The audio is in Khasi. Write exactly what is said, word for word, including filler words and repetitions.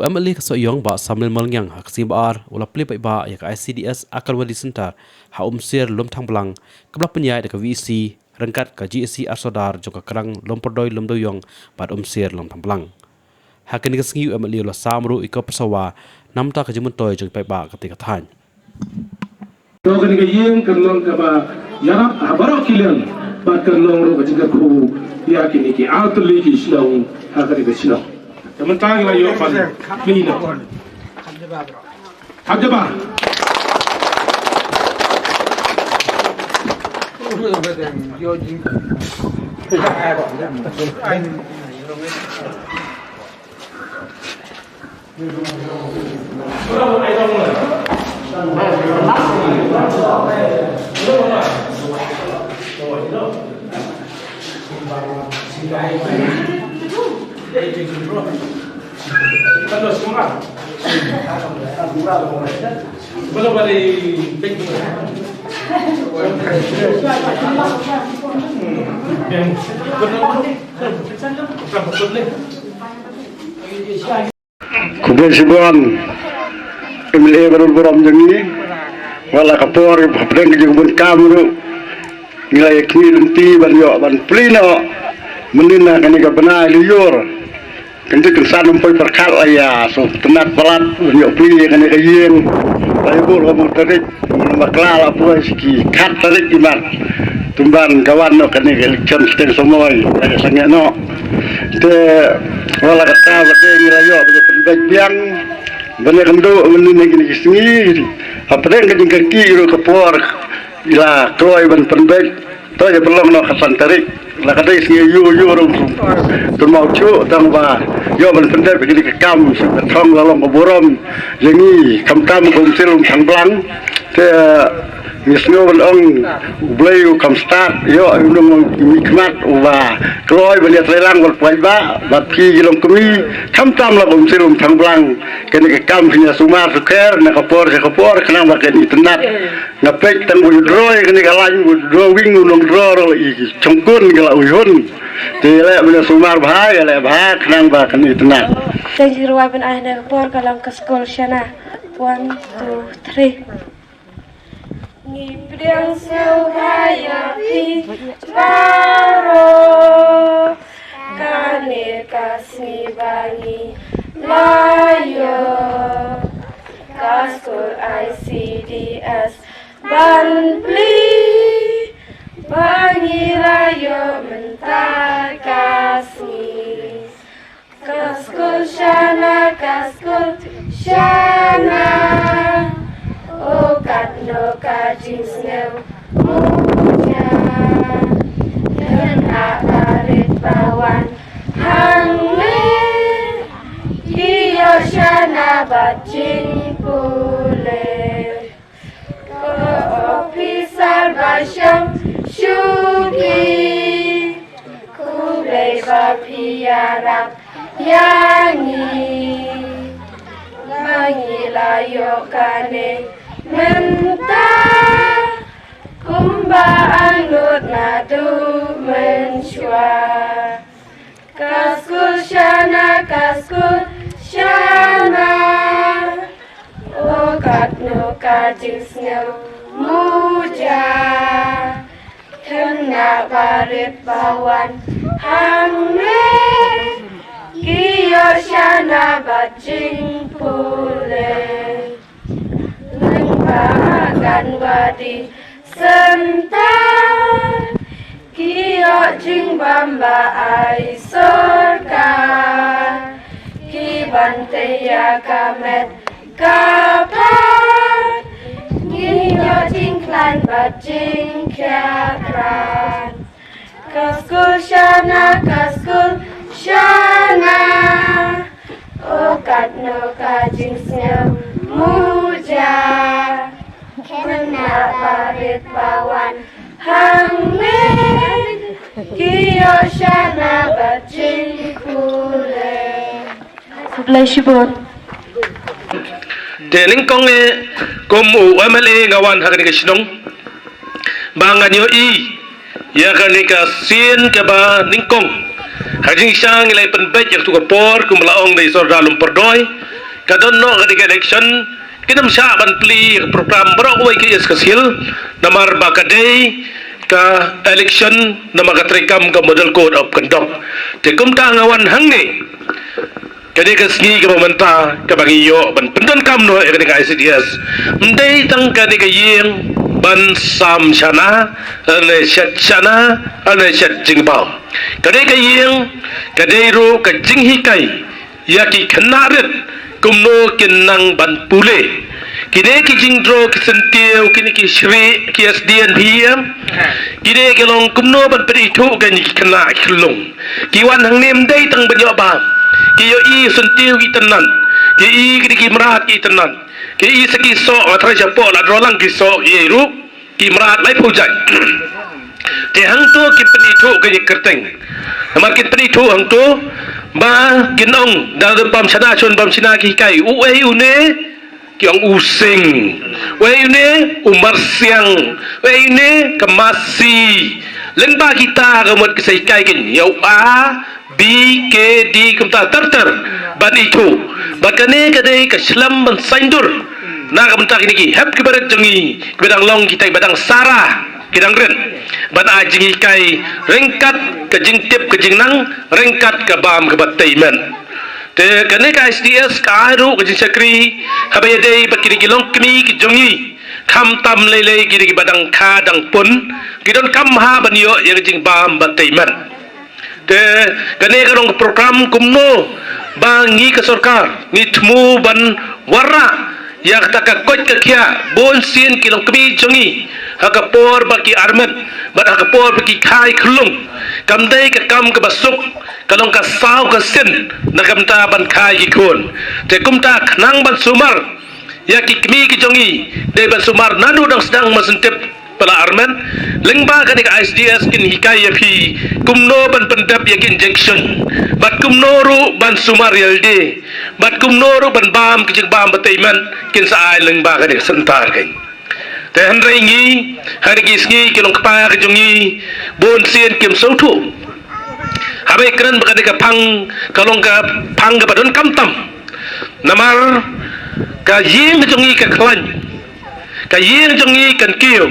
U M L A ka Sohiong Bah Samuel Malngiang ha ka sngi ba ar u la plie paidbah ïa ka I C D S Anganwadi Centre ha Umsir Lumthangblang kaba la pynïaid da ka V E C ryngkat ka G S C ar sawdar jong ka Krang Lumpyrdoi Lumdoiong bad Umsir Lumthangblang. Ha kane ka sngi u M L A u la sam ruh ïa ka pyrsawa namar ka jingmyntoi jong ki paidbah katei ka thaiñ. To kane ka ïing kan long kaba ïarap ha baroh ki liang bad kan long ruh ka jingkyrkhu ïa kine ki artylli ki shnong ha kane ka shnong. Te mynta ngi la ïoh ban plie noh. Hap jaba. Khublei shibun, M L A ba don burom jong ngi. Wat la ka por hapdeng ka jingbun kam ruh ngi la ïa kñi lynti ban ïoh ban plie noh mynnin ha kane ka bnai lyiur. Kan jik kan san ym poi pyrkhat la ïa sngewtynnat palat ban ïoh plie ïa kane ka ïing. La ïa bud ka bud tarik. Bakla la poi sa ki khat tarik i Mac. Tymban ka wan noh kane ka election sdang samoi la ïa sangeh noh. Te wat la kata ba dei ngi la ïoh ba ïa pynbeit biang. Ba ïa kynduh mynnin ha kine ki sngi. Hapdeng ka jingkyrkieh ruh ka por i la kloi ban pynbeit. To ïa pynlong noh ka san tarik. La ka dei sngi ïu ïu ruh. Tymmen shuh tang ba ïoh ban pyndep ïa kane ka kam shu ka thong la long ka burom ïa ngi khamtam ka Umsir Lumthangblang. Te ngi sngew ban ong U Blei u kham stad ïoh u nongmihkhmat uba kloi ban ïatreilang bad paidbah bad phi ki longkmie khamtam la ka Umsir Lumthangblang. Kane ka kam phin ïa sumar sukher na ka por sha ka por khnang ba kan itynnat. Nga peit tang u draw ïa kane ka lain u draw wing u nong draw ruh i shongkun ka la u hun. Te ïaleh ban sumar bha ïaleh bha khnang ba kan itynnat. Tang jingrwai ban ai na ka por ka long ka skul shana. One, two, three. Ngi pdiang sngewbha ïa phi baroh. Kane ka sngi ba ngi la ïoh ka skul I C D S ban plie ba ngi la ïoh mynta ka sngi. Ka skul shana, ka skul shana. O katno ka jingsngew muja. Khynnah barit ba wan hangne ki ïoh shana bad jingpule. Ka officer ba shong shuki. Khublei ba phi ïarap ïa ngi. Ba ngi la ïoh kane mynta. Kumba angnud naduh mynshuwa. Ka skul shana, ka skul shana. O katno ka jingsngew muja. Khynnah barit ba wan hangne ki ïoh shana bad jingpule. Lyngba Anganwadi Centre ki ïoh jingbam ba ai sorkar. Ki ban tei ïa ka met ka phad. Ngi ïoh jingkhlaiñ bad jingkhiah khlaiñ. Ka skul shana, ka skul shana. O katno ka jingsngew muja. Khynnah barit ba wan hangne ki ïoh shana bad jingpule. Khublei shibun. Te nyngkong eh kum u M L A nga wan ha kane ka shnong ba ngan ïohi ïa kane ka sien kaba nyngkong. Ha jingshisha ngi la pynbeit ïa katu ka por kumba la ong da i Sordar Lumpyrdoi. ka don noh ka dei ka election, kin ym shah ban plie ka program baroh kawei ka ïa ka sil, namar ba ka dei ka election, namar ka treikam ka Model Code of Conduct. Te kumta nga wan hangne, ka dei ka sngi kaba mynta kaba ngi ïoh ban pyndonkam noh ïa ka dei ka I C D S. Ym dei tang ka dei ka ïing ban sam shana, lane shet shana, lane shet jingbam. Ka dei ka ïing, ka dei ruh ka jinghikai ïa ki khynnah rit kumno kin nang ban pule. Kine ki jingdro ki syntiew, kine ki shrieh, ki S D N P M, kine ki long kumno ban pynithuh ïa kine ki khynnah ki khyllung. Ki wan hangne ym dei tang ban ïoh bam. Ki ïohi syntiew ki tynnat. Ki ïohi kine ki mrad ki tynnat. Ki ïohi sa ki soh, nga tharai shapoh la dro lang ki soh ki ïohi ruh. Ki mrad lai phew jait. Te hangto kin pynithuh ka ïa kyrteng. Namar kin pynithuh hangto ba kin ong da dum bam shana shun bam shana ki hikai. Uei une? Ki ong u Sing. Uei une? U Marsiang. Uei une? Ka Masi. Lyngba kita ka mut ki sa hikai kin ïa u A B, K, D kumta ter ter ban ithuh. Bad kane ka dei ka shlem ban saiñdur na ka bynta kine ki hep ki barit jong ngi kiba dang long kita kiba dang sara, ki dang rit, ban ai jinghikai ryngkat ka jingtip ka jingnang, ryngkat ka bam kaba tei met. Te kane ka I C D S ka ai ruh ka jingshakri haba ïadei bad kine ki longkmie ki jong ngi, khamtam lei lei kine kiba dang kha dang pun, ki donkam ha ban ïoh ïa ka jingbam ba tei met. Te kane ka long ka program kumno ba ngi ka sorkar ngi thmu ban wanrah ïa kata ka koit ka khiah bun sien ki longkmie jong ngi ha ka por ba ki armet bad ha ka por ba ki kha ïa ki khyllung. Kam dei ka kam kaba suk, ka long ka saw ka sien na ka bynta ban kha ïa ki khun. Te kumta khnang ban sumar ïa ki kmie ki jong ngi, dei ban sumar naduh dang sdang mynsiem tip ba la armet. Lyngba kane ka I C D S kin hikai ïa phi kumno ban pyndep ïa ki injection, bad kumno ruh ban sumar ïalade, bad kumno ruh ban bam ki jingbam ba tei met, kin sa ai lyngba kane ka center kane. Te hynrei ngi ha kine ki sngi ki longkpa ki jong ngi bun sien kim sngewthuh. Haba kren ba kane ka phang ka long ka phang kaba donkam tam. Namar ka ïing jong ngi ka khlaiñ, ka ïing jong ngi kan kiew.